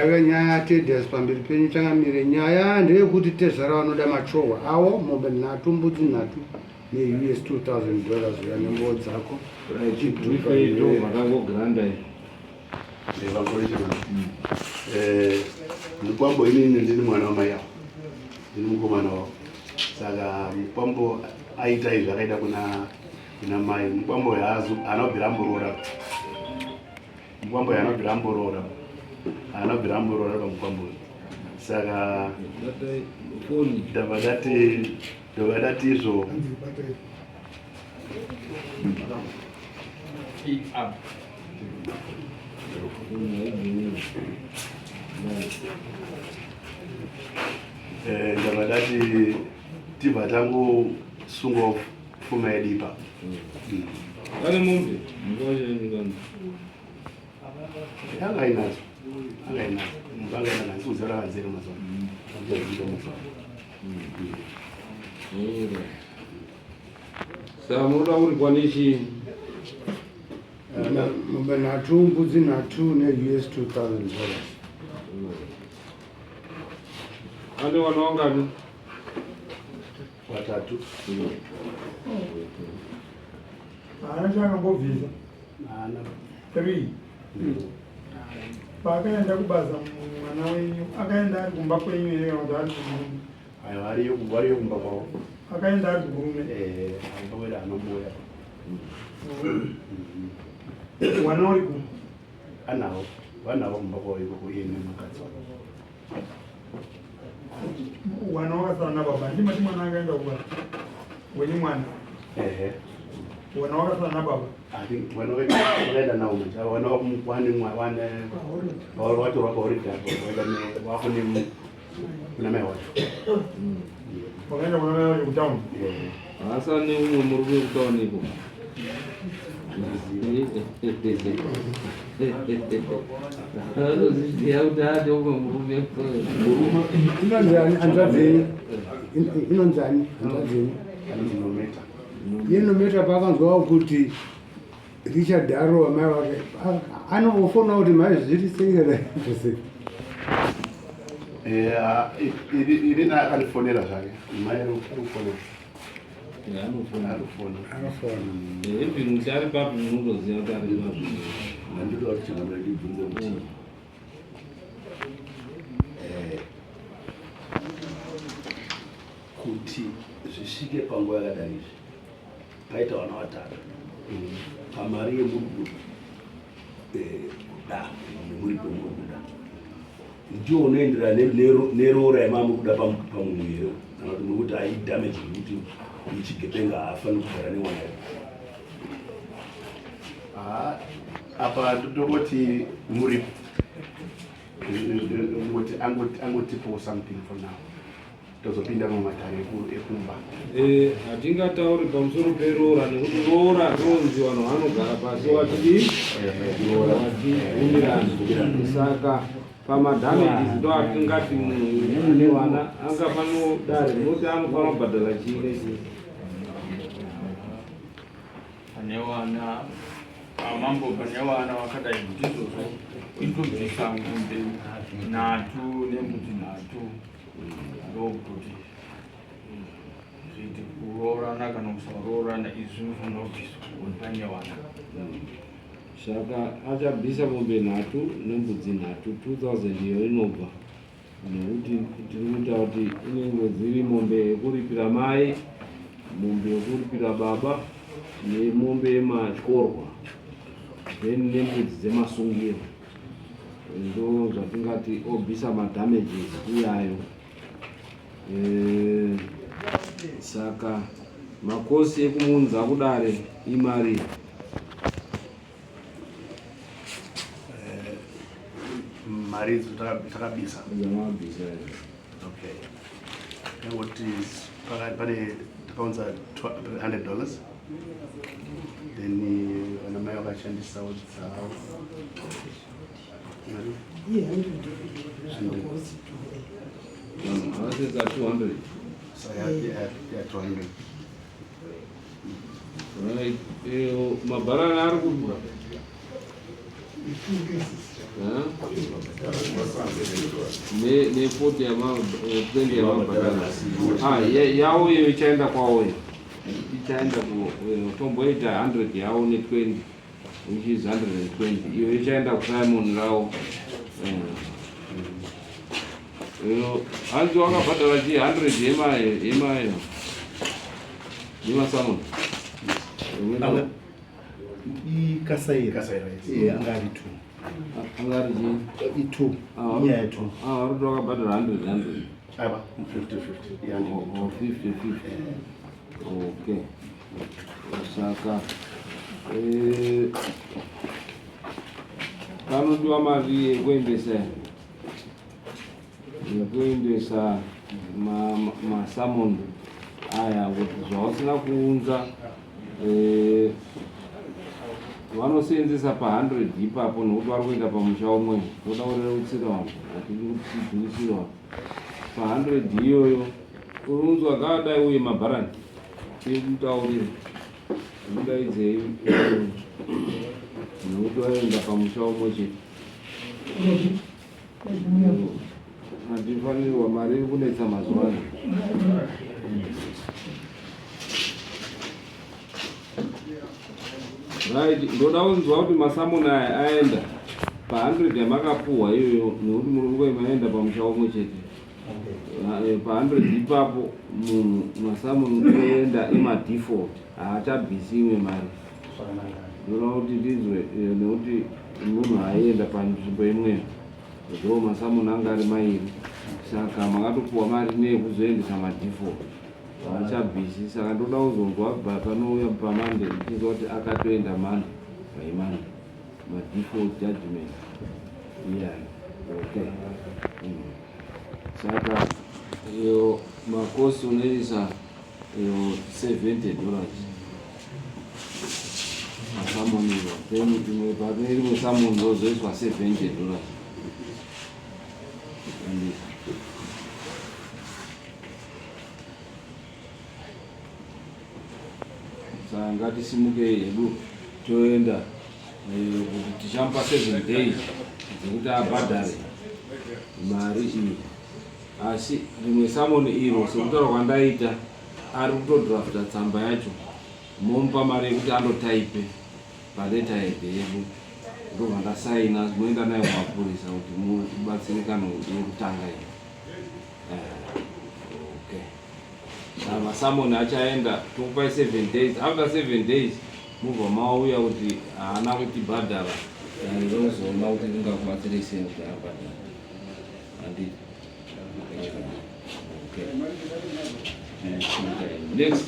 Yaiva nyaya yaTedious pamberi penyu changamire. Nyaya ndeyekuti tezvara vanoda machohwa awo, mombe nhatu, mbudzi nhatu neUS 2000 dollars uya nenguwo dzako. Mukwambo inini ndini mwana wamai avo, ndini mukomana wavo. Saka mukwambo aita izvi akaita kuna kuna mai. Mukwambo haana kubvira amboroora. Mukwambo haana kubvira amboroora. Haana kubvira amboroora pamukwambo uyu. Saka ndabva ndati ndabva ndati izvo Eh, ndabva ndati tibva tangosungwa pfuma yedu ipapo. Pane mombe anga inadzo, anga inadzo, anga inadzo, handisi kuziva rakanzere mazuva Saka munoda kuripwa nechii? Mombe nhatu, mbudzi nhatu neUS 2000 dollars. Ane wana wangani? Watatu. Haana chaakambobvisa. Haana. 3. Paakaenda kubasa mwana wenyu akaenda ari kumba kwenyu here kana kuti ari kumurume? Aiwa, ariyo kumba, ariyo kumba kwavo. Akaenda ari kumurume? Eh, kumba kwedu anomboya. Wana uri kumba? Anawo, vanawo kumba kwavo ikoko iye nemukadzi wake. Wana wakasara nababa, ndimati mwana akaenda kubasa. Wenyu mwana? Ehe. Wana wakasara nababa? I think wana wakaenda nawo manje, wana wane wane watorwa pahoridhe apo, waenda ne wakune kuna mai wacho. Wakaenda kuna mai wacho kutown? Ehe. Haasa neumwe murume kutown iko. Anozviziva kuti haade umwe murume. Inonzani hanzvadzi yenyu? Inonzani hanzvadzi yenyu? Anonzi Nometa. Iye Nometa paakanzwa kuti Richard arova mai vake, anombofona kuti mai zviri sei kana sei? Eh, ini akandifonera zvake. Mai ari kufonera. Anofona. Anofona. Anofona. Even kuti ari papi munotoziva kuti ari papi. Ndinoda kuti changamire ndibvunze kuti kuti zvisvike panguva yakadai izvi paita vana vatatu pamari yemuri kuda nemuripo muri kuda ndiwo unoenderana neroora yamamuri kuda pamunhu here kana kuti muri kuti aidamage nekuti ichigebenga haafaniri kugara nemwana here? Apa ndotongoti muripo ngoti angotipowo something for now, tozopinda mumatare ekumba. Hatingatauri pamusoro peroora nekuti roora rinonzi vanhu vanogara pasi vachidii, vachibvumirana. Saka pamadamages ndo atingati munhu ane vana angafano dare munoti anofanira kubhadhara chii nechii. Pane vana amambo, pane vana vakadai ndizvozvo, itobvisa mombe nhatu nembudzi nhatu, ndokuti zviiti kuroorana kana kusaroorana, izvi zvinofanira kubviswa pane vana. Saka achabvisa mombe nhatu nembudzi nhatu, 2000 iyo inobva nekuti tiri kuita kuti inenge dziri mombe yekuripira mai, mombe yekuripira baba nemombe yematyorwa, then nembudzi dzemasungiro. Ndo zvatingati obvisa madamages iyayo. Saka makosi ekumunza kudare imari Mari idzo takabisa. Dzamabvisa. Okay, yangoti pakati pane takaunza $100, then vana mai vakashandisawo dzavo mari. Vakasesa 200. So ya 200. Right. Mabharani ari kubva. Ne40 yama 20 yamabhadhara. Ah, yawo iyo ichaenda kwawo iyo. Ichaenda ku tomboita 100 yawo ne 20 which is 120. Iyo ichaenda kuSimon rawo. Iyo hanzi wakabhadhara chi 100 yema yema yema Simon. Ikasaira. Kasaira, yes. Eh, anga ari two. Anga ari chi? I2. Inyaya 2. Ah, uri wakabhadhara 100 100. Aba 50 50. Yeah. Oh, 50 50. Okay. Saka panodiwa mari yekuendesa masummons aya kuti zvausina kuunza, vanosenzesa pa100 ipapo nokuti vari kuenda pamusha umwe. Toda kurerutsira vanhu, hatidi kuti tidhurisire vanhu. Pa100 iyoyo unonzwa akadai uye mabharani tikutaurire mudaidzei nekuti vaenda pamusha umwe chete. Handifanirwa mari iri kunetsa mazuva ano. Right, ndoda kunzwa kuti masummons aya aenda pa100 yamakapuhwa iyoyo nekuti muri maenda pamusha umwe chete. Pa100 ipapo munhu masummons oenda emadefault, haachabvisi imwe mari. Ndoda kuti ndinzwe nekuti munhu aienda panzvimbo imweyo ndo masummons anga ari mairi, saka makatopuwa mari neyekuzoendesa madefault, haachabvisi. Saka ndoda kuzonzwa panouya paMonday ndichinzwa kuti akatoenda Monday by Monday madefault judgment iyayo. Okay. Saka iyo macosts unoisa iyo $70 masummons iro, then imwe pane rimwe summon rozoiswa $70. Andisa. Saka ngatisimukei hedu toenda, kuti tichamupa 7 days dzekuti abhadhare mari iyi. Asi rimwe summon iro, sekutaura kwandaita, ari kutodrafta tsamba yacho, momupa mari yekuti andotaipe paletterhead yedu, ndobva ndasaina, moenda nayo kumapurisa kuti mubatsirikano yekutanga iyo. Okay, saka masummons achaenda, tokupai 7 days. After 7 days mubva mauya kuti haana kutibhadhara, rozoona kuti ringakubatsirei sei kuti abhadhara, handiti? Okay. Next.